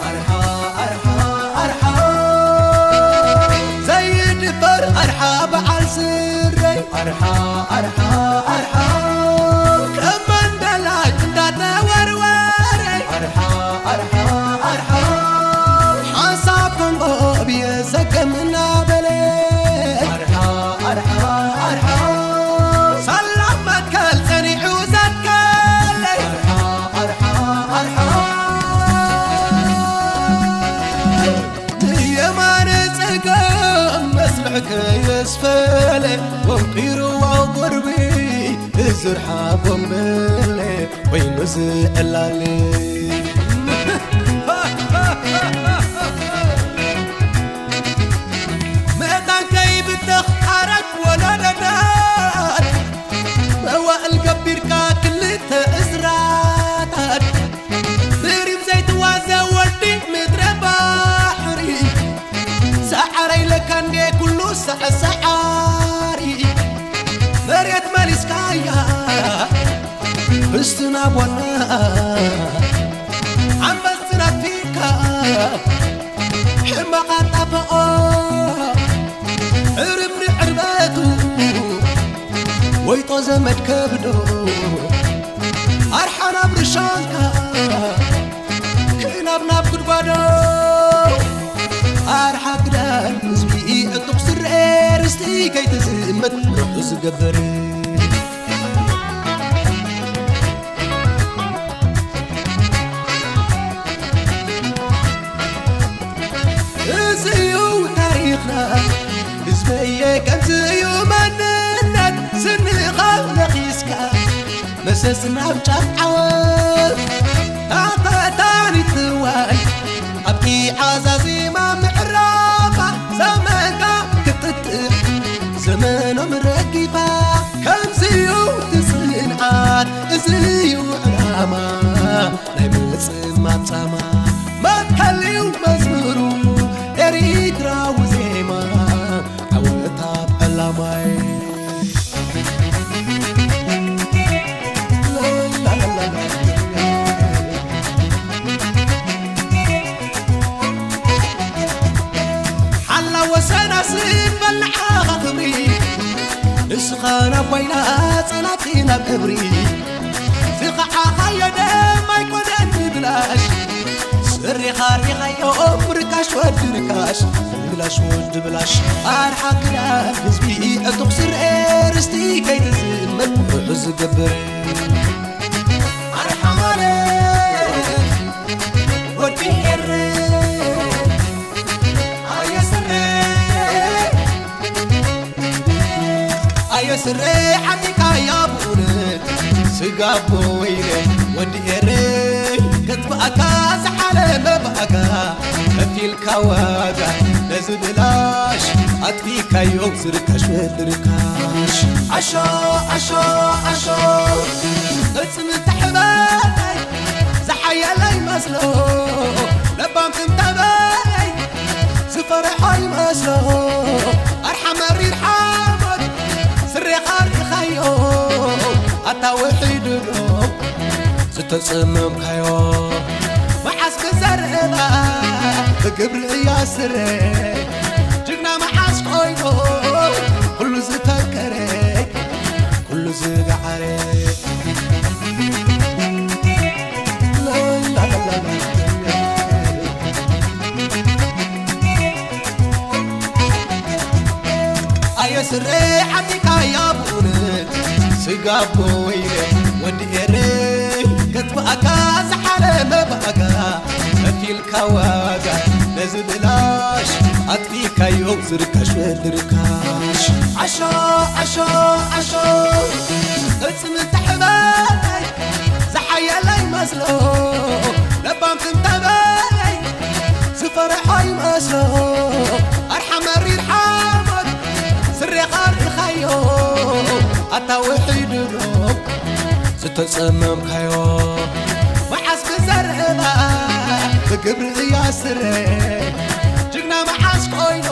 ኣርሓ ኣርሓ ኣርሓ ዘይድፈር ኣርሓ በዓል ስረይ ኣርሓ ኣርሓ ኣርሓ ከም መንደላይ እንዳተወርወረ ኣርሓ ኣርሓ ኣርሓ ሓንሳብ ኮንጎ ብየ ዘገም እናበለ ኣርሓ ኣርሓ ኣርሓ ሳላ መትከል ጸኒሑ ዘትከለይ ኣርሓ ኣርሓ ኣርሓ የማነ ጸጋም መስርሕ ከየስፈለ ወንቂርዋ ቁርቢ እዝርሓ ቦምበለ ኮይኑ ዝእላለ መታን ከይብተኽ ሓረግ ወለደታት መዋእል ገቢርካ ክልተ እዝራታት ብሪም ዘይትዋዘ ወዲ ምድረ ባሕሪ ሰዓረ ኢለካ እንዴ ኩሉ ሰዕሰዓሪ መሬት መሊስካያ ብስትና ቧና ዓንበስትና ፊካ ሕማቕ ኣጣፈኦ ዕርብ ንዕርበቱ ወይጦ ዘመድ ከብዶ ኣርሓ ናብ ርሻንካ ክናብ ናብ ጉድጓዶ ኣርሓ ክዳን ህዝቢ ዕጡቕ ስርኤ ርስቲ ከይትዝመት ርሑ ዝገብር እዚ እዩ ታሪኽና ህዝበየ ከምዚ እዩ መንነት ስንኻ ነኺስካ መሰስ ናብ ጫፍ ዓወት ኣኸታኒትዋይ ኣብቲ ዓዛዚማ ምዕራፋ ዘመንካ ክትጥእ ዘመኖም ረጊፋ ከምዚ እዩ ትጽንዓት እዚ እዩ ዕላማ ናይ ምጽማም ጻማ መትከልዩ መዝሙሩ ኤሪትራዊ ዜማ ዓወት ኣብ ዕላማይ ሓላ ወሰና ስን በልዓኻ ክብሪ ንስኻ ናብ ዋይላ ጸላቲ ናብ ክብሪ ዝኸዓኻዮ ደም ኣይኮነን ብብላሽ ስሪኻ ሪኻዮ ርካሽ ወዲ ርካሽ ብላሽ ወዲ ብላሽ ኣርሓ ክዳን ህዝቢ ዕጡቕ ስርኤ ርስቲ ከይትዝመት ርሑ ዝገብር ኣርሓ ማለት ወዲ ኤረ ኣየ ስረ ኣየ ስረ ሓቲካያ ብእውነት ስጋቦ ወይነ ወዲ ኤረ ከጥፍኣካ ዝሓለመ ብኣጋ ከፊልካ ዋጋ ነዚ ብላሽ ኣጥፊካዮ ዝርካሽ ወዲ ርካሽ ዓሾ ዓሾ ዓሾ ቅጽ ምትሕበይ ዝሓየለ ይመስሎ ለባም ክንተበይ ዝፈርሖ ይመስሎ ኣርሓ መሪር ሓሞት ስሬኻ ርኢኻዮ ኣታ ውሒዱ ዶ ዝተጸመምካዮ መዓስ ክዘርባ ብግብሪ እያ ስረ ጅግና መዓስ ኮይኑ ኩሉ ዝፈከረ ኩሉ ዝገዓረ ኣየ ስረ ሓቲካያ ብእውነት ስጋቦ ወይረ ወዲ ኤረ ከጥፍኣካ ዝሓለመ ብኣጋ ከፊልካ ዋጋ ነዚ ብላሽ ኣጥፊካዮ ዝርካሽ ወዲ ርካሽ ዓሾ ዓሾ ዓሾ ቅጽ ምትሕበይ ዝሓየለ ይመስሎ ለባም ክንተበይ ዝፈርሖ ይመስሎ ኣርሓ መሪር ሓሞት ስሬኻ ርኢኻዮ ኣታ ውሒዱ ዶ ዝተጸመምካዮ መዓስ ክዘ ግብሪ እያ ስረ ጅግና መዓስ ኮይኑ